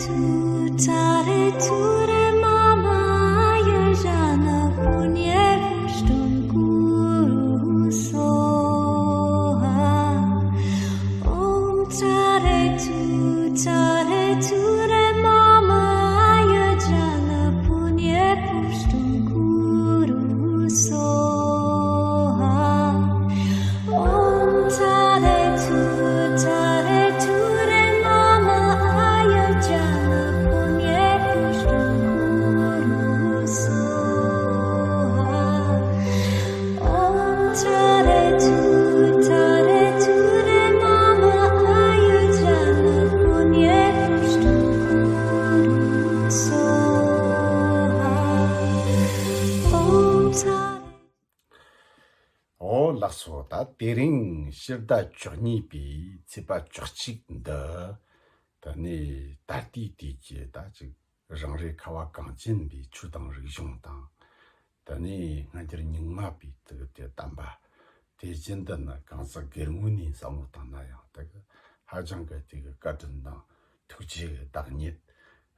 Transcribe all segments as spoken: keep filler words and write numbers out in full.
Tare ture mama yajana punye pushtum kuru soha. Om tare tu tare ture mama yajana punye pushtum kuru soha. Om tare tu tare ture mama ayajana punye pushtum kuru soha. Om tare tu tare ture mama ayajana punye pushtum kuru soha. Om tare འོ་ལགས་སོ། ད་དེ་རིང་ཕྱི་ཟླ་བཅུ་གཉིས་པའི་ཚེས་པ་བཅུ་གཅིག་འདི། ད་ནི་ད་ལྟའི་དུས་ཀྱི་ད་ཅིག་རང་རེ་ཁ་བ་གངས་ཅན་པའི་ཆོས་དང་རིག་གཞུང་དང་། ད་ནི་སྔ་འགྱུར་རྙིང་མ་པའི་དུ་དེ་བསྟན་པ། དེ་བཞིན་དུ་ནི་གང་ཟག་སྒེར་ངོས་ནས་བསམ་བློ་བཏང་ན་ཡང་དེ་གི་ཧ་ཅང་གི་དེ་གི་བཀའ་དྲིན་དང་ཐུགས་རྗེ་གི་བདག་ཉིད།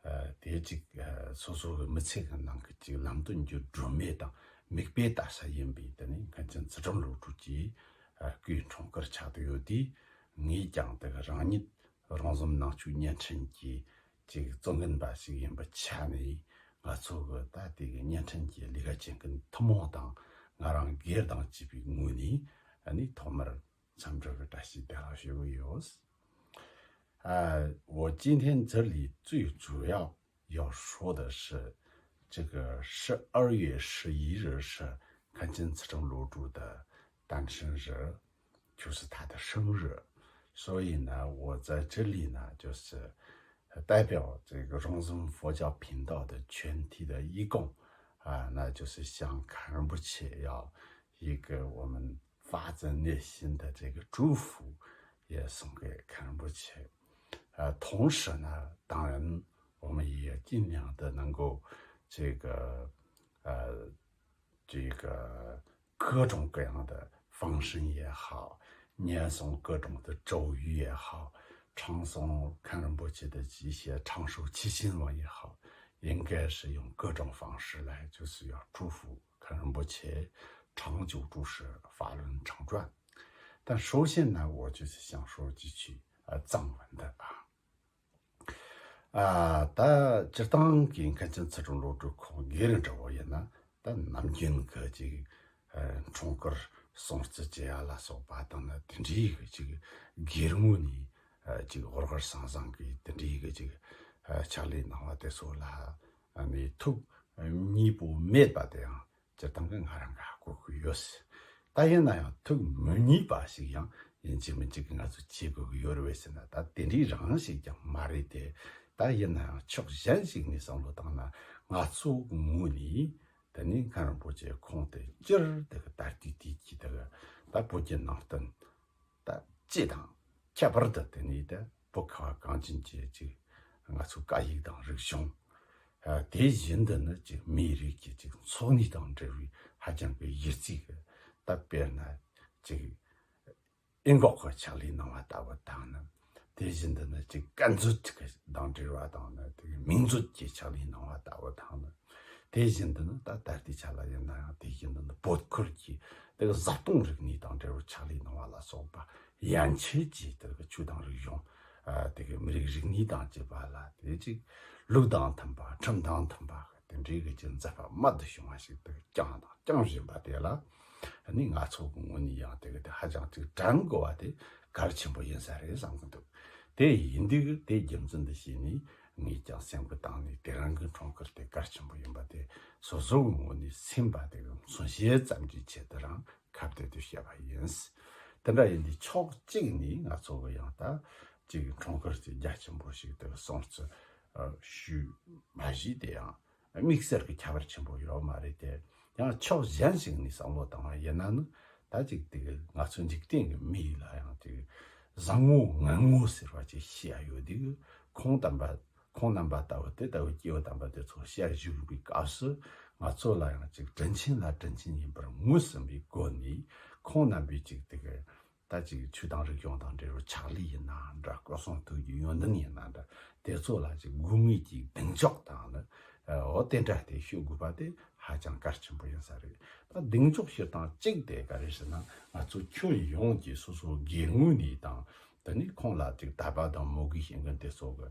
ཨ། དེ་གཅིག་ཨ། སོ་སོ་གི་མི་ཚེ་གི་ནང་གི་གཅིག་ལམ་སྟོན་རྒྱུ་སྒྲོན་མེ་དང་མིག་དཔེ་ལྟ་ས་ཡིན་པའི་དེ་ནི་མཁན་ཆེན་ཚུལ་ཁྲིམས་བློ་གྲོས་ཀྱི་ཨ། སྐུའི་འཁྲུངས་སྐར་ཆགས་བསྡད་ཡོད་དུས། ངས་ཀྱང་དེ་གི་རང་ཉིད་རོང་ཟོམ་ནང་ཆོས་བརྙན་འཕྲིན་གྱི་གཅིག་གཙོ་འགན་པ་ཞིག་ཡིན་པའི་ཆ་ནས། ང་ཚོ་གི་ད་དེ་གི་བརྙན་འཕྲིན་གྱི་ལས་ཀ་བྱེད་མཁན་ཐུན་མོང་དང་ང་རང་སྒེར་དང་བཅས་པའི་ངོས་ནས་ཨ་ནི་ཐོག་མར་འཚམས་འདྲི་གི་བཀྲ་ཤིས་བདེ་ལེགས་ཞུ་གི་ཡོད། 啊，我今天这里最主要要说的是，这个十二月十一日是看见慈诚楼主的诞生日，就是他的生日。所以呢，我在这里呢，就是代表这个荣增佛教频道的全体的义工啊，那就是向堪仁波切要一个我们发自内心的这个祝福，也送给堪仁波切。呃，同时呢，当然我们也尽量的能够这个呃这个各种各样的放生也好，念诵各种的咒语也好，唱诵堪仁波切的一些长寿祈心文也好，应该是用各种方式来，就是要祝福堪仁波切长久住世，法轮常转。但首先呢，我就是想说几句呃藏文的啊。 ཨ། ད་སྤྱིར་བཏང་གི་མཁན་ཆེན་ཚུལ་ཁྲིམས་བློ་གྲོས་ཁོང་སྒེར་འདྲ་བོ་ཡིན་ན། ད་ནམ་རྒྱུན་གི་ཅིག་ཨ། འཁྲུངས་སྐར་སྲུང་བརྩི་བྱེད་ཡ་ལ་སོགས་པ་དང་ནི་དེ་འདྲའི་གི་ཅིག་སྒེར་ངོས་ནས་ཨ། ཅིག་འོར་འོར་ཟང་ཟང་གི་དེ་འདྲའི་གི་ཅིག་ཨ། ཕྱག་ལས་གནང་བ་དེ་ཚོ་ལ་ཨ་ནི་ཐུགས་མཉེས་པོ་མེད་པ་དེ་ཡང་། སྤྱིར་བཏང་གི་ང་རང་ག་གོ་གི་ཡོད། ད་ཡིན་ན་ཡང་ཐུགས་མི་མཉེས་པ་ཞིག་ཡང་ཡིན་གཅིག་མིན་གཅིག་གི་ང་ཚོ་བྱེད་དགོས་ཀྱི་ཡོད་རེད་པས་ཟེར་ན། ད་དེ་འདྲའི་རང་ཞིག་ཀྱང་མ་རེད་དེ། ད་ཡིན་ན་ཡང་ཕྱོགས་གཞན་ཞིག་ནས་བསམ་བློ་བཏང་ན། ང་ཚོ་གི་ངོས་ནས་དེ་ནི་མཁན་རིན་པོ་ཆེ་ཁོང་དེ་སྤྱིར་དེ་གི་ད་ལྟའི་དུས་ཀྱི་དེ་གི་ད་བོད་ཀྱི་ནང་བསྟན་ད་སྤྱི་དང་། ཁྱད་པར་དུ་དེ་ནས་ད་བོད་ཁ་བ་གངས་ཅན་གྱི་ཅིག་ང་ཚོའི་སྐད་ཡིག་དང་རིག་གཞུང་། ཨ། དེ་བཞིན་དུ་ནི་ཅིག་མིའི་རིགས་ཀྱི་ཅིག་འཚོ་གནས་དང་འབྲེལ་བའི་ཧ་ཅང་གི་གཞི་རྩའི་གི། ད་དཔེར་ན་ཅིག་ཨེ་འགོག་གི་ཕྱག་ལས་གནང་བ་ལྟ་བུ་དང་ནི། དེ་བཞིན་དུ་ནི་ཅིག་བཀའ་མཛོད་ཀྱི་དང་འབྲེལ་བ་དང་ནི། དེ་མིང་མཛོད་ཀྱི་ཕྱག་ལས་གནང་བ་ལྟ་བུ་དང་ནི། དེ་བཞིན་དུ་ནི་ད་ད་ལྟའི་ཆ་ལ་ཡིན་ན་ཡང་། དེ་བཞིན་དུ་ནི་བོད་ཁུལ་གྱི་དེ་གི་བཟའ་བཏུང་རིག་གནས་དང་འབྲེལ་བའི་ཕྱག་ལས་གནང་བ་ལ་སོགས་པ། ཡན་ཆད་ཀྱི་དེ་གི་ཆོས་དང་རིག་གཞུང་། ཨ། དེ་གི་མི་རིགས་རིག་གནས་དང་བཅས་པ་ལ་དེ་ཅིག་ལུགས་དང་མཐུན་པ། ཁྲིམས་དང་མཐུན་པ། དེ་འདྲའི་གི་ཅིག་མཛད་པ་རྨད་དུ་བྱུང་བ་ཞིག་དེ་བསྐྱངས་དང་བསྐྱང་བཞིན་པ་དེ་ལ། ཨ་ནི་ང་ཚོ་གི་ངོས་ནས་ཡང་དེ་གི་དེ་ཧ་ཅང་ཅིག་དྲན་དགོས་པ་དེ་གལ་ཆེན་པོ་ཡིན་ས་རེད་བསམ་གི་འདུག་དེ་ཡིན་དུས་དེ་རྒྱུ་མཚན་དུ་བྱས་ནས་ངས་ཀྱང་སེམས་ཀྱི་གཏིང་ནས་དེ་རིང་གི་འཁྲུངས་སྐར་དེ་གལ་ཆེན་པོ་ཡིན་པ་དེ་སོ་སོ་གི་ངོས་ནས་སེམས་པ་དེ་གི་མཚོན་བྱེད་ཙམ་གྱི་ཆེད་དུ་རང་ཁ་གཏད་དུ་བཤད་པ་ཡིན། དེ་འདྲ་ཡིན་དུས་ཕྱོགས་གཅིག་ནས་ང་ཚོ་གི་ཡང་ད་ཅིག་འཁྲུངས་སྐར་དེ་རྒྱ་ཆེན་པོ་ཞིག་དེ་གི་སྲུང་བརྩི་ཞུས་མ་ཞུས་དེ་ཡང་དམིགས་བསལ་གྱི་ཁྱད་པར་ཆེན་པོ་ཡོད་མ་རེད་དེ། ཡང་ཕྱོགས་གཞན་ཞིག་ནས་བསམ་བློ་བཏང་བ་ཡིན་ན་ནི། ད་ཅིག་དེ་གི་ང་ཚོ་འཇིག་རྟེན་གྱི་མི་ལ་ཡང་ཅིག་བཟང་ངོ་ངན་ངོ་ཟེར་བ་ཅིག་བཤད་ཡ་ཡོད་དུས། ཁོང་དམ་པ་ཁོང་རྣམ་པ་ལྟ་བུ་དེ་ལྟ་བུ་སྐྱེས་བུ་དམ་པ་དེ་ཚོ་ཞལ་བཞུགས་པའི་སྐབས་སུ། ང་ཚོ་ལ་ཡང་ཅིག་དྲིན་ཆེན་ལ་དྲིན་ཆེན་ཡིན་པར་ངོས་ཟིན་པའི་སྒོ་ནས། ཁོང་རྣམ་པའི་ཅིག་དེ་གི་ད་ཅིག་ཆོས་དང་རིག་གཞུང་དང་འབྲེལ་བའི་ཕྱག་ལས་ཡིན་ན་འདྲ། སྐུ་གསུང་ཐུགས་ཀྱི་ཡོན་ཏན་ཡིན་ན་འདྲ། དེ་ཚོ་ལ་ཅིག་དགོས་ངེས་ཀྱི་གདེང་འཇོག་དང་ནི་འོ་དེ་འདྲ་དེ་ཤོད་དགོས་པ་དེ་ཧ་ཅང་གལ་ཆེན་པོ་ཡིན་ས་རེད། ད་གདེང་འཇོག་བྱེད་སྟངས་གཅིག་དེ་ག་རེ་ཟེར་ན། ང་ཚོ་ཁྱོན་ཡོངས་ཀྱི་སོ་སོ་སྒེར་ངོས་ནས་དང་དེ་ནས་ཁོང་ལ་ཅིག་དད་པ་དང་མོས་གུས་བྱེད་མཁན་དེ་ཚོ་གི་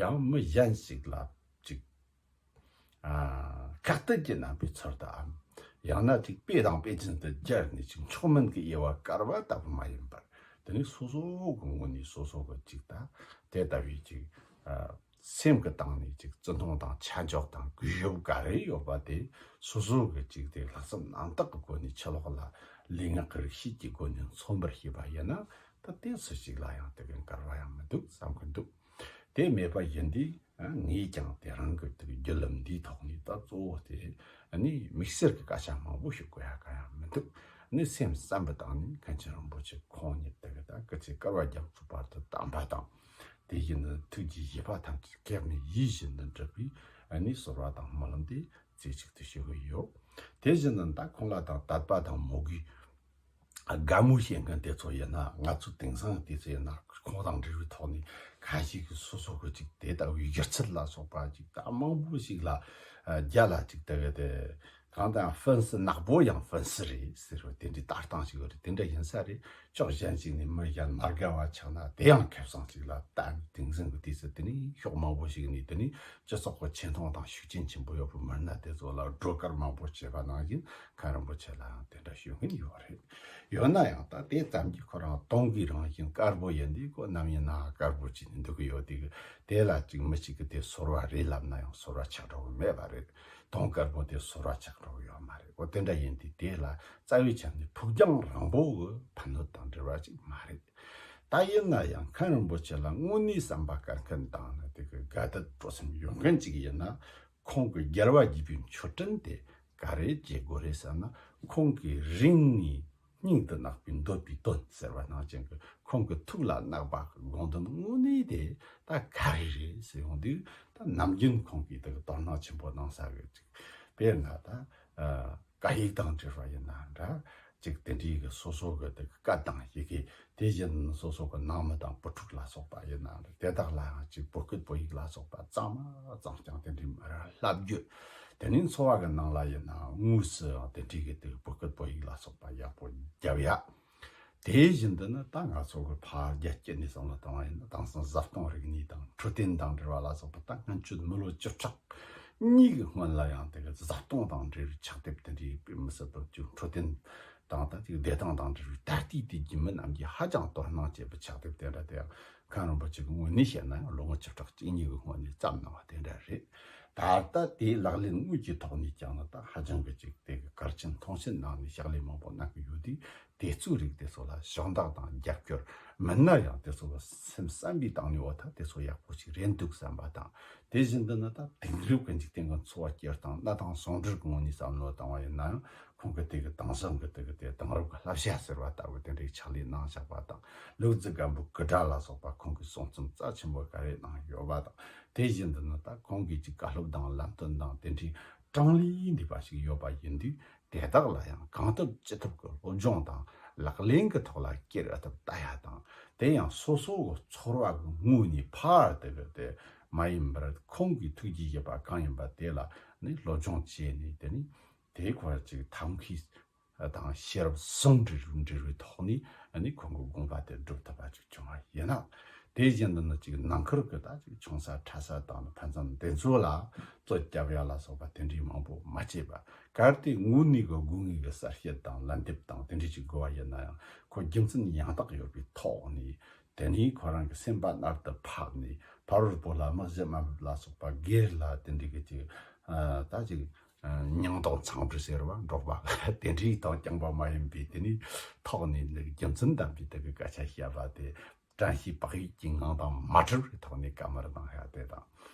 ཡང་མི་གཞན་ཞིག་ལ་ཅིག་ཨ། ཁ་གཏད་ཀྱིས་གནང་བའི་ཚུལ་དུའམ། ཡང་ན་ཅིག་དཔེ་དང་དཔེ་ཅན་དུ་སྦྱར་ནས་ཅིག་མཆོག་དམན་གྱི་དབྱེ་བ་བཀར་བ་ལྟ་བུ་མ་ཡིན་པར། དེ་ནི་སོ་སོ་གི་ངོས་ནས་སོ་སོ་གི་ཅིག་ད་དེ་ལྟ་བུའི་ཅིག་ཨ། སེམས་ཀྱི་སྟེང་ནས་ཅིག་བརྩི་མཐོང་དང་ཆ་འཇོག་དང་གུས་ཞབས་ག་རེ་ཡོད་པ་དེ་སོ་སོ་གི་ཅིག་དེ་ལྷག་བསམ་རྣམ་དག་གི་སྒོ་ནས་ཕྱི་ལོགས་ལ་ལུས་ངག་གི་རིག་བྱེད་ཀྱི་སྒོ་ནས་མཚོན་པར་བྱས་པ་ཡིན་ན། ད་དེ་སུ་ཞིག་ལ་ཡང་དེ་གི་འགལ་བ་ཡང་མི་འདུག་བསམ་གི་འདུག་དེ་མེད་པ་ཡིན་དུས། ངས་ཀྱང་དེ་རིང་གི་དེ་གི་བརྒྱུད་ལམ་འདིའི་ཐོག་ནས་ད་གཙོ་བོ་དེ་ནི་དམིགས་བསལ་གྱི་སྐད་ཆ་མང་པོ་ཞིག་གོ་ཡ་གང་ཡང་མི་འདུག་ནི་སེམས་བསམ་པ་དང་ནི་མཁན་ཆེན་རིན་པོ་ཆེ་ཁོང་ཉིད་དེ་གི་ད་སྐུ་ཚེ་བསྐལ་པ་རྒྱ་མཚོ་བར་དུ་དམ་པ་དང་། དེ་བཞིན་དུ་ཐུགས་རྗེའི་བཞེད་པ་ཐམས་ཅད་གེགས་མེད་ཡིད་བཞིན་དུ་འགྲུབ་པའི་ནི་གསོལ་བ་དང་སྨོན་ལམ་དེ་རྩེ་གཅིག་ཏུ་ཞུ་གི་ཡོད། དེ་བཞིན་དུ་ད་ཁོང་ལ་དང་དད་པ་དང་མོས་གུས། དགའ་མོས་བྱེད་མཁན་དེ་ཚོ་ཡིན་ན། ང་ཚོ་དེང་སང་དུས་ཚོད་ཡིན་ན་ཁོང་དང་འབྲེལ་བའི་ཐོག་ནས་ཁ་ཤས་ཀྱིས་སོ་སོ་གི་ཅིག་དེ་ལྟ་བུའི་སྒྱུ་རྩལ་ལ་སོགས་པ་ཅིག་ད་མང་པོ་ཞིག་ལ་རྒྱ་ལ་ཅིག་དེ་གི་དེ་གང་ལྟར་ཡང་ཧྥན་སི་ནག་པོ་ཡང་ཧྥན་སི་རེད་ཟེར་བ་དེ་འདྲའི་ལྟ་སྟངས་ཤིག་ཡོད་རེད། དེ་འདྲ་ཡིན་ས་རེད། ཕྱོགས་གཞན་ཞིག་ནས་མི་གཞན་མ་དགའ་བ་ཆགས་ན་དེ་ཡང་ཁེ་བཟང་ཞིག་ལ་ལྟ་ནས། དེང་སང་གི་དུས་ཚོད་དེ་ནས་ཕྱོགས་མང་པོ་ཞིག་ནས་དེ་ནས་སྤྱི་ཚོགས་ཀྱི་ཆེ་མཐོང་དང་ཤུགས་རྐྱེན་ཆེན་པོ་ཡོད་པའི་མི་སྣ་དེ་ཚོ་ལ་སྒྲོ་སྐུར་མང་པོ་བྱས་པ་ནང་བཞིན། མཁན་རིན་པོ་ཆེ་ལའང་དེ་འདྲ་ཞུ་མཁན་ཡོད་རེད། ཡོད་ན་ཡང་ད་དེ་ཙམ་གྱིས་ཁོ་རང་དུང་གི་རང་བཞིན་དཀར་པོ་ཡིན་དུས། ཁོ་ནམ་ཡིན་ན་དཀར་པོ་བྱས་ནས་འདུག་གི་ཡོད་དུས། དེ་ལ་ཅིག་མི་གཅིག་གིས་དེ་སོལ་བ་རེད་ལབ་ན་ཡང་སོལ་བ་ཆགས་འགྲོ་གི་མེད་པ་རེད། དུང་དཀར་པོ་དེ་སོལ་བ་ཆགས་འགྲོ་གི་ཡོད་མ་རེད། འོ་དེ་འདྲ་ཡིན་དུས་དེ་ལ་རྩ་བའི་ཆ་ནས་ཕུགས་རྒྱང་རིང་པོ་གི་ཕན་གནོད་དང་འབྲེལ་བ་ཅིག་མ་རེད། ད་ཡིན་ན་ཡང་མཁན་རིན་པོ་ཆེ་ལ་དངོས་གནས་བསམ་པ་དཀར་མཁན་དང་ནི་དེ་གི་དགའ་དད་སྤྲོ་སེམས་ཡོད་མཁན་ཅིག་ཡིན་ན། ཁོང་གི་རྒྱལ་བ་དགྱེས་པའི་མཆོད་སྤྲིན་དེ་ག་རེ་བྱེད་དགོས་རེད་ཟེར་ན། ཁོང་གི་རིང་ནས་སྙིང་དུ་བརྣག་པའི་འདོད་པའི་དོན་ཟེར་བ་ནང་བཞིན་གྱི་ཁོང་གི་ཐུགས་ལ་བརྣག་པ་གི་དགོངས་དོན་དངོས་གནས་དེ་ད་ག་རེ་རེད་ཟེར་ཡོང་དུས། ད་ནམ་རྒྱུན་ཁོང་གིས་དེ་གི་དོ་སྣང་ཆེན་པོ་གནང་ས་གི་ཅིག་དཔེར་ན་ད་ཨ། སྐད་ཡིག་དང་འབྲེལ་བ་ཡིན་ན་འདྲ། ཅིག་དེ་འདྲའི་གི་སོ་སོ་གི་དེ་གི་སྐད་དང་ཡི་གེ། དེ་བཞིན་སོ་སོ་གི་ནང་མི་དང་བུ་ཕྲུག་ལ་སོགས་པ་ཡིན་ན་འདྲ། དེ་དག་ལའང་ཅིག་བོད་སྐད་བོད་ཡིག་ལ་སོགས་པ་གཙང་མ་གཙང་རྐྱང་དེ་འདྲའི་མར་བསླབ་རྒྱུ། དེ་ནས་འཚོ་བ་གི་ནང་ལ་ཡིན་ན་དངོས་སུ་ཡང་དེ་འདྲའི་གི་དེ་བོད་སྐད་བོད་ཡིག་ལ་སོགས་པ་ཡག་པོ་རྒྱབ་ཡ། དེ་བཞིན་དུ་ནི་ད་ང་ཚོ་གི་ཕར་རྒྱལ་སྤྱི་ནས་བསམ་བློ་བཏང་བ་ཡིན་ན། དེང་སང་བཟའ་བཏུང་རིག་གནས་དང་འཕྲོད་བསྟེན་དང་འབྲེལ་བ་ལ་སོགས་པ། ད་སྔོན་ཆད་མི་ལོ་བཅུ་ཕྲག་གཉིས་ཀྱི་སྔོན་ལ་ཡང་དེ་གི་བཟའ་བཏུང་དང་འབྲེལ་བའི་ཕྱག་དེབ་དེ་འདྲའི་དཔེ་མི་སྲིད་པ་ཅིག་འཕྲོད་བསྟེན་དང་ད་ཅིག་བདེ་ཐང་དང་འབྲེལ་བའི་ད་ལྟའི་དུས་ཀྱི་མི་རྣམས་ཀྱིས་ཧ་ཅང་དོ་སྣང་བྱེད་པའི་ཕྱག་དེབ་དེ་འདྲ་དེ་ཡང་མཁན་རིན་པོ་ཆེ་གི་ངོས་ནས་བཤད་ན་ཡང་ལོ་ངོ་བཅུ་ཕྲག་གཅིག་གཉིས་ཀྱི་སྔོན་ནས་བརྩམས་གནང་བ་དེ་འདྲ་རེད། ད་ལྟ་དེའི་ལག་ལེན་དངོས་ཀྱི་ཐོག་ནས་ཀྱང་ནི་ད་ཧ་ཅང་གི་ཅིག་དེ་གི་གལ་ཆེན་མཐོང་ཆེན་གནང་ནས་ཕྱག་ལས་མང་པོ་གནང་གི་ཡོད་དུས། དེ་ཚོའི་རིགས་དེ་ཚོ་ལ་ཕྱག་འདེགས་དང་རྒྱབ་སྐྱོར། མིན་ན་ཡང་དེ་ཚོ་ལ་སེམས་བསམ་པའི་སྟེང་ནས། འོ་ད་དེ་ཚོ་ཡག་པོ་ཞིག་རེད་འདུག་བསམ་པ་དང་། དེ་བཞིན་དུ་ནི་ད་དེང་རབས་ཀྱི་འཇིག་རྟེན་གྱི་འཚོ་བ་སྐྱེལ་སྟངས། གནའ་དེང་ཟུང་འབྲེལ་གྱི་ངོས་ནས་བསམ་བློ་བཏང་བ་ཡིན་ན་ཡང་། ཁོང་གིས་དེ་གི་དེང་སང་གི་དེ་གི་དེ་དེང་རབས་ཀྱི་བསླབ་བྱ་ཟེར་བ་ལྟ་བུ་དེ་འདྲའི་ཕྱག་ལས་གནང་བཞག་པ་དང་། ལུག་རྫི་རྒན་པོའི་སྐུ་དགྲ་ལ་སོགས་པ་ཁོང་གིས་གསུང་རྩོམ་རྩ་ཆེན་པོ་ག་རེ་གནང་ཡོད་པ་དང་། དེ་བཞིན་དུ་ནི་ད་ཁོང་གི་ཅིག་བཀའ་སློབ་དང་ལམ་སྟོན་དང་དེ་འདྲའི་གྲངས་ལས་འདས་པ་ཞིག་ཡོད་པ་ཡིན་དུས། དེ་དག་ལ་ཡང་གང་ཐུབ་ཅི་ཐུབ་ཀྱི་སློབ་སྦྱོང་དང་ལག་ལེན་གྱི་ཐོག་ལ་བསྐྱལ་ཨ་ཐུབ་ལྟ་ཡ་དང་། དེ་ཡང་སོ་སོ་གི་ཚོར་བ་གི་ངོས་ནས་ཕར་དེ་གི་དེ་མ་ཡིན་པར། ཁོང་གི་ཐུགས་ཀྱི་བཞེད་པ་གང་ཡིན་པ་དེ་ལ་ནི་སློབ་སྦྱོང་བྱས་ནས། དེ་ནི་དེའི་ཁོ་ཅིག་ཐབས་མཁས་དང་ཤེས་རབ་ཟུང་འབྲེལ་འབྲེལ་བའི་ཐོག་ནས་ནི་ཁོང་གི་དགོངས་པ་དེ་སྒྲུབ་ཐུབ་པ་ཅིག་བྱུང་བ་ཡིན་ན། དེ་བཞིན་དུ་ནི་ཅིག་ནང་ཁུལ་གྱི་ད་ཅིག་ཆུང་ས་ཕྲ་ས་དང་ནི་ཕན་ཚུན་དེ་ཚོ་ལ་རྩོད་རྒྱབ་ཡ་ལ་སོགས་པ་དེ་འདྲའི་མང་པོ་མ་བྱས་པ། གལ་ཏེ་དངོས་གནས་ཀྱི་དགོས་ངེས་ཀྱི་གསལ་བཤད་དང་ལན་འདེབས་དང་དེ་འདྲའི་ཅིག་དགོས་པ་ཡིན་ན་ཡང་། ཁོ་རྒྱུ་མཚན་ཡང་དག་ཡོད་པའི་ཐོག་ནས། དེ་ནས་ཁོ་རང་གི་སེམས་པ་རྣལ་དུ་ཕབ་ནས། ཕ་རོལ་པོ་ལ་དམག་བཞི་མ་འབེབས་ལ་སོགས་པ་སྒེར་ལ་དེ་འདྲའི་གི་ཅིག་ཨ། ད་ཅིག་ཨ། མྱིང་དང་མཚང་འབྲུ་ཟེར་བ་འབྲོག་པ་དེ་འདྲའི་དང་རྐྱང་པ་མ་ཡིན་པའི། དེ་ནས་ཐོག་ནས་ནི་རྒྱུ་མཚན་ལྡན་པའི་དེ་གི་སྐད་ཆ་བཤད་པ་དེ། དྲན་ཤེས་བག་ཡོད་ཀྱི་ངང་དང་མ་བྲལ་བའི་ཐོག་ནས་བཀའ་མོལ་གནང་ཡ་དེ་དང་།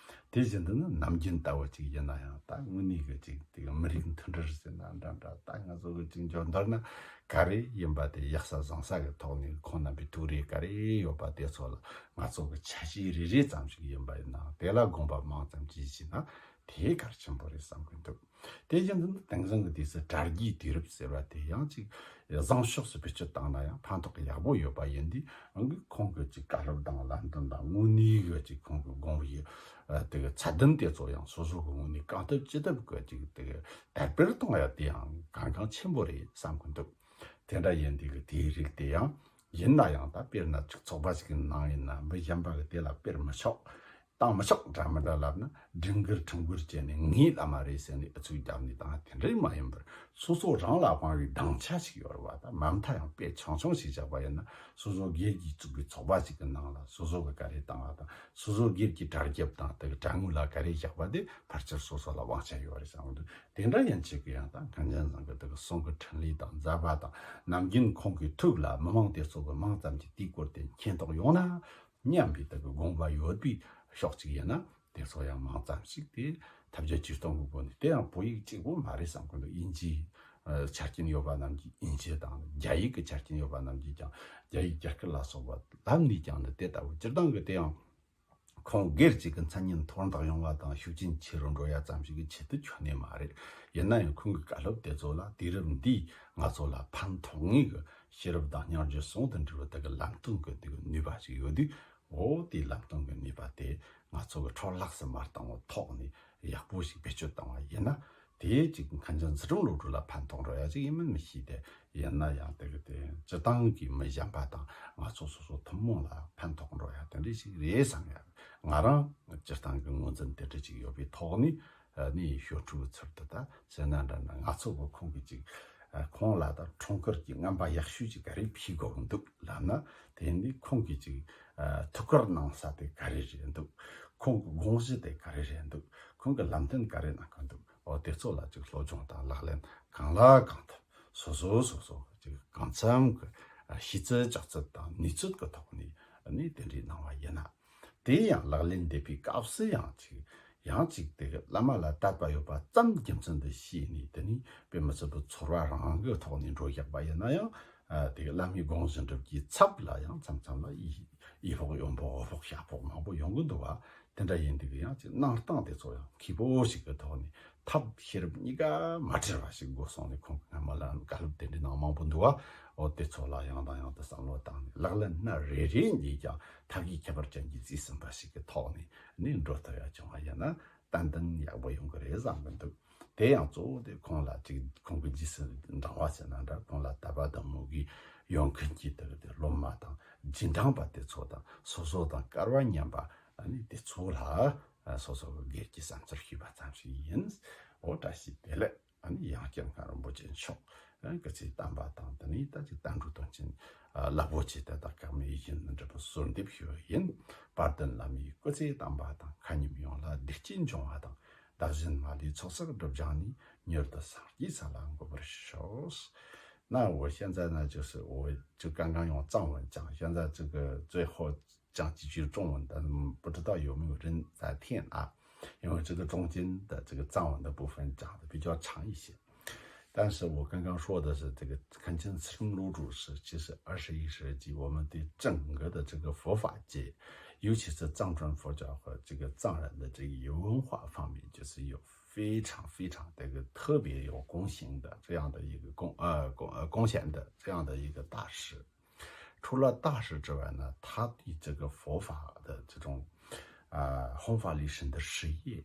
དེ་བཞིན་དུ་ནི་ནམ་རྒྱུན་ལྟ་བུ་ཅིག་ཡིན་ན་ཡང་། ད་དངོས་གནས་ཀྱི་ཅིག་དེ་གི་མི་རིགས་མཐུན་སྒྲིལ་ཟེར་ན་འདྲ་འདྲ། ད་ང་ཚོ་གི་ཅིག་འབྱོར་འདོར་ན་ག་རེ་ཡིན་པ་དེ་ཡག་ས་བཟང་ས་གི་ཐོག་ནས། ཁོང་རྣམ་པའི་ཐུགས་རེ་ག་རེ་ཡོད་པ་དེ་ཚོ་ལ་ང་ཚོ་གི་ཆ་ཤས་རེ་རེ་ཙམ་ཞིག་ཡིན་པ་ཡིན་ན། དེ་ལ་དགོངས་པ་མང་ཙམ་ཅིག་བཞེས་ན། དེ་གལ་ཆེན་པོ་རེད་བསམ་གི་འདུག་དེ་བཞིན་དུ་དེང་སང་གི་དུས་སུ་དྲ་རྒྱའི་དུས་རབས་ཟེར་བ་དེ་ཡང་ཅིག་བཟང་ཕྱོགས་སུ་བེད་སྤྱོད་བཏང་ན་ཡང་ཕན་ཐོགས་ཡག་པོ་ཡོད་པ་ཡིན་དུས། འོན་ཀྱང་ཁོང་གི་ཅིག་བཀའ་སློབ་དང་ལམ་སྟོན་དང་དངོས་གནས་གི་ཅིག་ཁོང་གི་དགོངས་པའི་ཨ་དེ་གི་ཚད་ལྡན་དེ་ཚོ་ཡང་སོ་སོ་གི་ངོས་ནས་གང་ཐུབ་ཅི་ཐུབ་གི་ཅིག་དེ་གི་དར་སྤེལ་གཏོང་ཡ་དེ་ཡང་གལ་འགངས་ཆེན་པོ་རེད་བསམ་གི་འདུག་དེ་འདྲ་ཡིན་དུས་གི་དེའི་རིགས་དེ་ཡང་ཡིན་ན་ཡང་ད་དཔེར་ན་ཅིག་ཚོགས་པ་ཞིག་གི་ནང་ཡིན་ན་མི་གཞན་པ་གི་དེ་ལ་སྤེལ་མི་ཆོག་བཏང་མི་ཆོག་འདྲ་མི་འདྲ་ལབ་ན། སྒྲིག་འགལ་ཁྲིམས་འགལ་བྱས་ནས་ངའི་བླ་མ་རེད་ཟེར་ནས་ཨུ་ཚུགས་བརྒྱབ་ནས་བཏང་དེ་འདྲ་མ་ཡིན་པར། སོ་སོ་རང་ལ་དབང་བའི་སྡིངས་ཆ་ཞིག་ཡོད་རེད་བ། ད་མ་མཐའ་ཡང་དཔེ་ཆུང་ཆུང་ཞིག་བཞག་པ་ཡིན་ན། སོ་སོ་སྒེར་གྱིས་བཙུགས་པའི་ཚོགས་པ་ཞིག་གི་ནང་ལ་སོ་སོ་གི་ག་རེ་བཏང་བ་དང་། སོ་སོ་སྒེར་གྱི་གྲ་རྒྱབ་དང་དེ་གི་དྲ་ངོས་ལ་ག་རེ་བཞག་པ་དེ་ཕལ་ཆེར་སོ་སོ་ལ་དབང་ཆ་ཡོད་རེད་བསམ་གི་འདུག་དེ་འདྲ་ཡིན་ཆེད་ཀྱི་ཡང་ད་མཁན་ཆེན་ཚང་གི་དེ་གི་གསུང་གི་འཕྲིན་ལས་དང་མཛད་པ་དང་། ནམ་རྒྱུན་ཁོང་གི་ཐུགས་ལ་མི་མང་དེ་ཚོ་གི་མིང་ཙམ་གྱིས་དེའི་སྐོར་དེ་མཁྱེན་རྟོགས་ཡོང་ན། སྙམ་པའི་དེ་གི་དགོངས་པ་ཡོད་པའི་ཕྱོགས་གཅིག་ཡིན་ན། དེ་ཚོ་ཡང་མིང་ཙམ་ཞིག་དེ་ཐབས་བརྒྱ་ཇུས་སྟོང་གི་སྒོ་ནས། དེ་ཡང་བོད་ཡིག་གཅིག་པོ་མ་རེད་བསམ་གི་འདུག་དབྱིན་ཇིའི་ཨ་ཆ་རྐྱེན་ཡོད་པ་རྣམས་ཀྱིས་དབྱིན་ཇི་དང་། རྒྱ་ཡིག་གི་ཆ་རྐྱེན་ཡོད་པ་རྣམས་ཀྱིས་ཀྱང་རྒྱ་ཡིག་རྒྱ་སྐད་ལ་སོགས་པ་ལམ་ནས་ཀྱང་འདི་དེ་ལྟ་བུ་སྤྱིར་བཏང་གི་དེ་ཡང་། ཁོང་སྒེར་གཅིག་གི་མཚན་སྙན་མཐོར་འདེགས་ཡོང་བ་དང་ཤུགས་རྐྱེན་ཆེ་རུ་འགྲོ་ཡ་ཙམ་ཞིག་གི་ཆེད་དུ་ཁྱོན་ནས་མ་རེད། ཡིན་ན་ཡང་ཁོང་གི་བཀའ་སློབ་དེ་ཚོ་ལ་དུས་རབས་འདིས་ང་ཚོ་ལ་ཕན་ཐོགས་ངེས་ཀྱི་ཤེས་རབ་དང་སྙིང་རྗེ་ཟུང་དུ་འབྲེལ་བའི་དེ་གི་ལམ་སྟོན་གྱི་དེ་གི་ནུས་པ་ཞིག་ཡོད་དུས། འོ་དེའི་ལམ་སྟོན་གྱི་ནུས་པ་དེ་ང་ཚོ་གི་འཕྲོ་བརླག་ཏུ་མ་བཏང་བའི་ཐོག་ནས་ཡག་པོ་ཞིག་བེད་སྤྱོད་བཏང་བ་ཡིན་ན། དེ་གཅིག་མཁན་ཆེན་ཚུལ་ཁྲིམས་བློ་གྲོས་ལ་ཕན་ཐོགས་འགྲོ་ཡ་ཅིག་ཡིན་མིན་མི་ཤེས་ཏེ། ཡིན་ན་ཡང་དེ་གི་དེ་སྤྱིར་བཏང་གི་མི་གཞན་པ་དང་ང་ཚོ་སོ་སོ་ཐུན་མོང་ལ་ཕན་ཐོགས་འགྲོ་ཡ་དེ་འདྲ་ཞིག་རེད་བསམ་ཡ། ང་རང་སྤྱིར་བཏང་གི་ངོས་འཛིན་དེ་འདྲ་ཅིག་ཡོད་པའི་ཐོག་ནས། ཨ་ནི་ཞོར་ཕྲུག་ཚུལ་དུ་ད་ཟེར་ན་འདྲ་ན། ང་ཚོ་གི་ཁོང་གི་ཅིག་ཨ་ཁོང་ལ་ད་འཁྲུངས་སྐར་གྱི་རྔན་པ་ཡག་ཤོས་ཅིག་ག་རེ་ཕུལ་དགོས་འདུག་ལབ་ན། དེ་ནི་ཁོང་གི་ཅིག་ཨ་ཐུགས་ཁུར་གནང་ས་དེ་ག་རེ་རེད་འདུག་ཁོང་གི་དགོངས་གཞི་དེ་ག་རེ་རེད་འདུག་ཁོང་གི་ལམ་སྟོན་ག་རེ་གནང་གི་འདུག་འོ་དེ་ཚོ་ལ་ཅིག་སློབ་སྦྱོང་དང་ལག་ལེན་གང་ལ་གང་ཐུབ། སོ་སོ་སོ་སོ་ཅིག་གང་འཚམ་གི་ཨ་ཤེས་ཚད་ལྕོགས་ཚད་དང་ནུས་ཚོད་ཀྱི་ཐོག་ནས་ཨ་ནི་དེ་འདྲའི་གནང་བ་ཡིན་ན། དེ་ཡང་ལག་ལེན་འདེབས་པའི་སྐབས་སུ་ཡང་ཅིག་ཡང་ཅིག་དེ་གི་བླ་མ་ལ་དད་པ་ཡོད་པ་ཙམ་རྒྱུ་མཚན་དུ་བྱས་ནས། དེ་ནི་དཔེ་མི་སྲིད་པའི་ཚོར་བ་རང་གི་ཐོག་ནས་འགྲོ་བཞག་པ་ཡིན་ན་ཡང་། ཨ་དེ་གི་བླ་མའི་དགོངས་གཞི་འགྲུབ་རྒྱུའི་ཚབ་ལ་ཡང་མཚམས་མཚམས་ལ་ཡི་ཡི་ཕོག་ཡོན་ཕོག་འོ་ཕོག་ཤ་ཕོག་མང་པོ་ཡོང་གི་འདུག་བ། དེ་འདྲ་ཡིན་དུས་ཀྱི་ཡང་ཅིག་གནང་སྟངས་དེ་ཚོ་ཡང་མཁས་པོ་ཞིག་གི་ཐོག་ནས་ཐབས་ཤེས་རབ་གཉིས་ཀ་མ་བྲལ་བ་ཞིག་དགོས་སོང་ནས། ཁོང་གི་སྔ་མ་ལ་བཀའ་སློབ་དེ་འདྲའི་གནང་མང་པོ་འདུག་བ། འོ་དེ་ཚོ་ལ་ཡང་དང་ཡང་དུ་བསམ་བློ་བཏང་ནས། ལག་ལེན་སྣ་རེ་རེ་གཉིས་ཀྱང་ཐབས་ཀྱི་ཁྱད་པར་ཅན་གྱི་རྩིས་ཟིན་པ་ཞིག་གི་ཐོག་ནས་ནི་འགྲོ་ཐུབ་ཡ་བྱུང་བ་ཡིན་ན། ཏན་ཏན་ཡག་པོ་ཡོང་གི་རེད་བསམ་གི་འདུག་དེ་ཡང་གཙོ་བོ་དེ་ཁོང་ལ་ཅིག་ཁོང་གི་རྗེས་སུ་འབྲང་བ་ཟེར་ན་འདྲ། ཁོང་ལ་དད་པ་དང་མོས་གུས་ཡོད་མཁན་གྱི་དེ་གི་དེ་སློབ་མ་དང་རྗེས་འབྲང་པ་དེ་ཚོ་དང་། སོ་སོ་དང་སྐལ་བ་མཉམ་པ་ཨ་ནི་དེ་ཚོ་ལ་ཨ་སོ་སོ་གི་སྒེར་གྱི་བསམ་ཚུལ་ཞུས་པ་ཙམ་ཞིག་ཡིན། འོ་བཀྲ་ཤིས་བདེ་ལེགས། ཨ་ནི་ཡང་བསྐྱར་མཁན་རིན་པོ་ཆེ་མཆོག་ཨ་སྐུ་ཚེ་དམ་པ་དང་། དེ་ནས་ད་ཅིག་དམ་འབྲུག་དོན་ཆེན་ཨ་རླབས་པོ་ཆེ་དེ་དག་གང་མེད་ཡིད་བཞིན་དུ་འགྲུབ་པའི་གསོལ་འདེབས་ཞུ་བ་ཡིན། དཔལ་ལྡན་བླ་མའི་སྐུ་ཚེ་དམ་པ་དང་། མཁའ་མཉམ་ཡོངས་ལ་བདེ་སྐྱིད་འབྱུང་བ་དང་། བདག་གཞན་མ་ལུས་ཚོགས་བསགས་སྒྲིབ་སྦྱངས་ནས། མྱུར་དུ་སངས་རྒྱས་ས་ལ་འགོད་པར་ཤོག那我现在呢，就是我就刚刚用藏文讲，现在这个最后讲几句中文，但是不知道有没有人在听啊？因为这个中间的这个藏文的部分讲的比较长一些。但是我刚刚说的是这个恳请慈诚楼主是，其实二十一世纪我们对整个的这个佛法界，尤其是藏传佛教和这个藏人的这个文化方面，就是有非常非常这个特别有功行的这样的一个贡呃贡呃贡献的这样的一个大师。除了大师之外呢，他对这个佛法的这种啊弘法利生的事业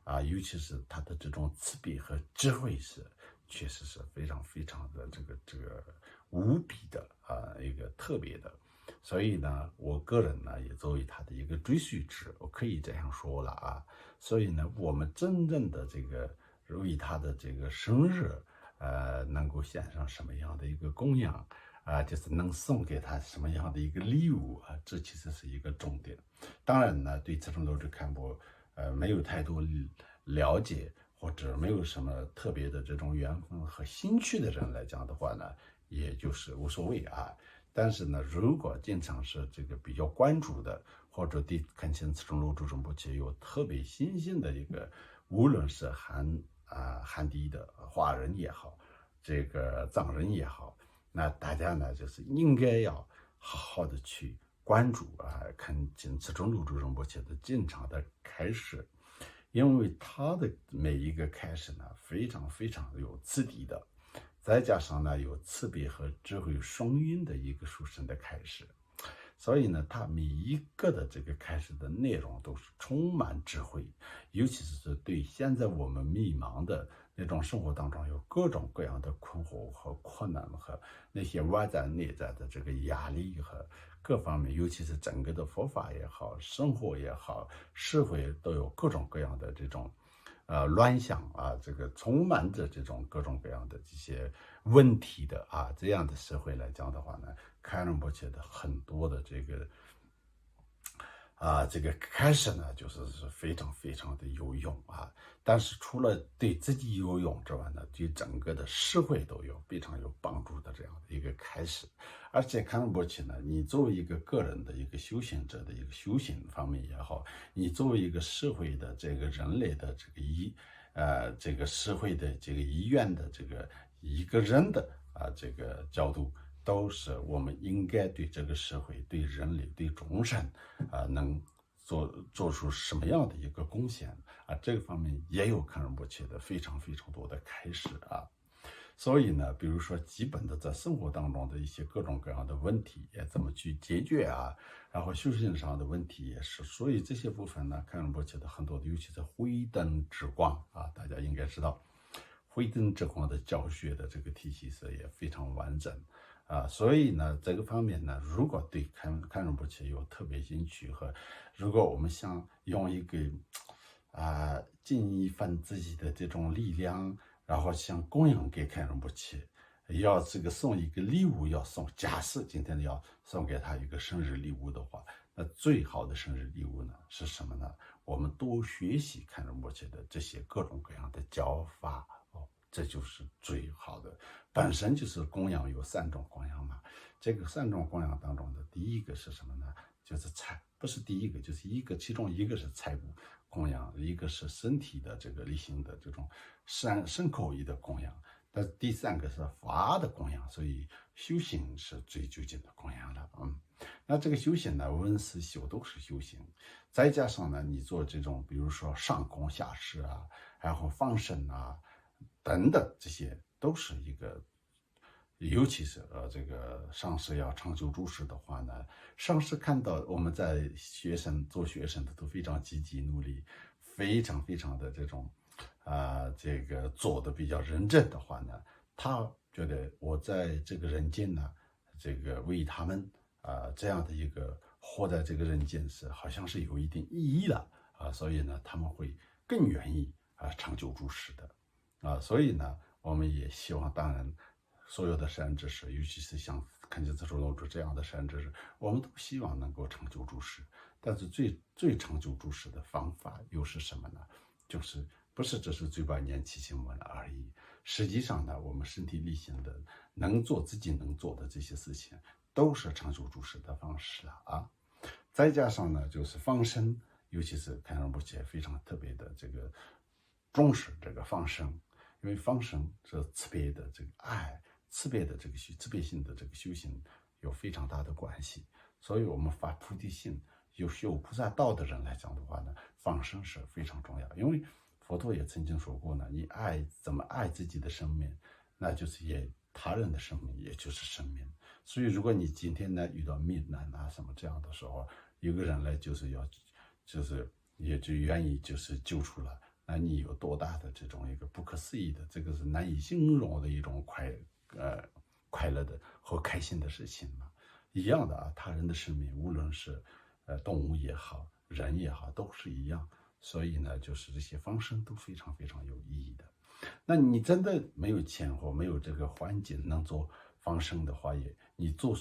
啊，尤其是他的这种慈悲和智慧是，确实是非常非常的这个这个无比的啊一个特别的。所以呢，我个人呢也作为他的一个追随者，我可以这样说了啊。所以呢，我们真正的这个为他的这个生日，呃，能够献上什么样的一个供养啊，就是能送给他什么样的一个礼物啊，这其实是一个重点。当然呢，对慈诚楼主堪布，呃，没有太多了解，或者没有什么特别的这种缘分和兴趣的人来讲的话呢，也就是无所谓啊。但是呢，如果经常是这个比较关注的，或者对恳请慈诚楼主仁波切有特别信心的一个，无论是汉啊汉地的华人也好，这个藏人也好，那大家呢就是应该要好好的去关注啊，恳请慈诚楼主仁波切的经常的开示。因为他的每一个开始呢，非常非常有质地的，再加上呢有慈悲和智慧双运的一个书生的开始，所以呢，他每一个的这个开始的内容都是充满智慧，尤其是对现在我们迷茫的那种生活当中有各种各样的困惑和困难和那些外在内在的这个压力和各方面，尤其是整个的佛法也好，生活也好，社会都有各种各样的这种呃乱象啊，这个充满着这种各种各样的这些问题的啊这样的社会来讲的话呢，开仁波切的很多的这个。啊，这个开始呢，就是是非常非常的有用啊。但是除了对自己有用之外呢，对整个的社会都有非常有帮助的这样的一个开始。而且开仁波切呢，你作为一个个人的一个修行者的一个修行方面也好，你作为一个社会的这个人类的这个一呃这个社会的这个医院的这个一个人的啊这个角度，都是我们应该对这个社会、对人类、对众生啊能做做出什么样的一个贡献啊，这个方面也有开仁波切的非常非常多的开始啊。所以呢，比如说基本的在生活当中的一些各种各样的问题，也怎么去解决啊？然后修行上的问题也是，所以这些部分呢，开仁波切的很多的，尤其是慧灯之光啊，大家应该知道，慧灯之光的教学的这个体系是也非常完整啊。所以呢，这个方面呢，如果对开开仁波切有特别兴趣和，如果我们想用一个啊尽一份自己的这种力量，然后想供养给开仁波切，要这个送一个礼物要送，假设今天要送给他一个生日礼物的话，那最好的生日礼物呢是什么呢？我们多学习开仁波切的这些各种各样的教法哦，这就是最好的。本身就是供养有三种供养嘛，这个三种供养当中的第一个是什么呢？就是财，不是第一个，就是一个，其中一个是财物供养，一个是身体的这个力行的这种身身口意的供养，但第三个是法的供养，所以修行是最究竟的供养了。嗯，那这个修行呢，无论是修都是修行，再加上呢，你做这种比如说上供下施啊，然后放生啊等等，这些都是一个。尤其是呃，这个上师要长久住世的话呢，上师看到我们在学生做学生的都非常积极努力，非常非常的这种啊、这个做的比较认真的话呢，他觉得我在这个人间呢，这个为他们啊、这样的一个活在这个人间是好像是有一定意义了啊，所以呢，他们会更愿意啊长久住世的。啊，所以呢，我们也希望，当然，所有的善知识，尤其是像恳请慈舟楼主这样的善知识，我们都希望能够长久住世。但是最最长久住世的方法又是什么呢？就是不是只是嘴巴念祈请文而已。实际上呢，我们身体力行的，能做自己能做的这些事情，都是长久住世的方式了啊。再加上呢，就是放生，尤其是开仁波切非常特别的这个重视这个放生，因为放生是慈悲的这个爱，慈悲的这个修，慈悲心的这个修行有非常大的关系。所以我们发菩提心，有修菩萨道的人来讲的话呢，放生是非常重要。因为佛陀也曾经说过呢，你爱怎么爱自己的生命，那就是也他人的生命，也就是生命。所以如果你今天呢遇到命难啊什么这样的时候，有个人来就是要，就是也就愿意就是救出来，那你有多大的这种一个不可思议的，这个是难以形容的一种快呃快乐的和开心的事情嘛。一样的啊，他人的生命，无论是呃动物也好，人也好，都是一样。所以呢，就是这些放生都非常非常有意义的。那你真的没有钱或没有这个环境能做放生的话，也你做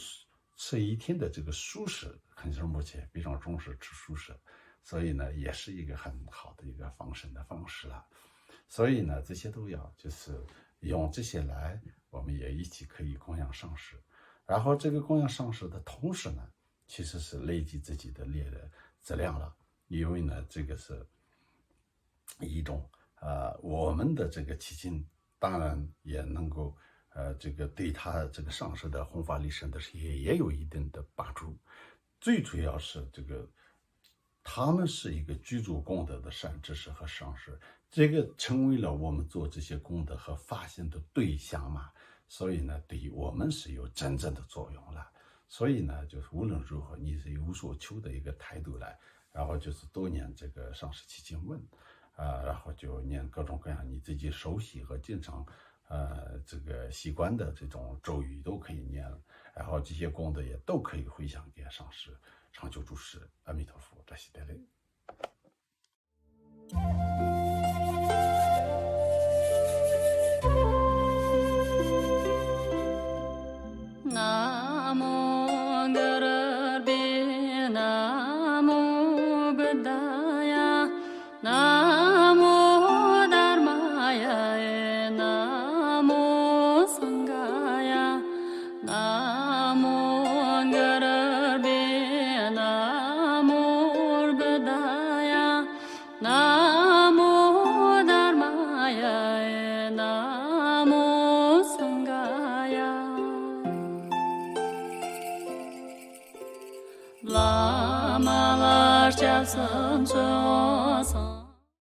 吃一天的这个素食，很多人目前非常重视吃素食，所以呢，也是一个很好的一个放生的方式了。所以呢，这些都要就是用这些来，我们也一起可以供养上师。然后这个供养上师的同时呢，其实是累积自己的力的质量了，因为呢，这个是一种呃，我们的这个祈请，当然也能够呃，这个对他这个上师的弘法利生的事业也有一定的帮助。最主要是这个他们是一个居住功德的善知识和上师，这个成为了我们做这些功德和发心的对象嘛。所以呢，对于我们是有真正的作用了。所以呢，就是无论如何，你是有所求的一个态度来，然后就是多念这个上师七经文，啊，然后就念各种各样你自己熟悉和经常，呃，这个习惯的这种咒语都可以念，然后这些功德也都可以回向给上师，长久住世。阿弥陀佛，扎西德勒。 नमो गुरुर्भ्यो नमो बुद्धाय नमो धर्माय नमो संघाय नमो गुरुर्भ्यो नमो बुद्धाय नमो धर्माय नमो संघाय བླ་མ་ལ་སྐྱབས་སུ་མཆིའོ།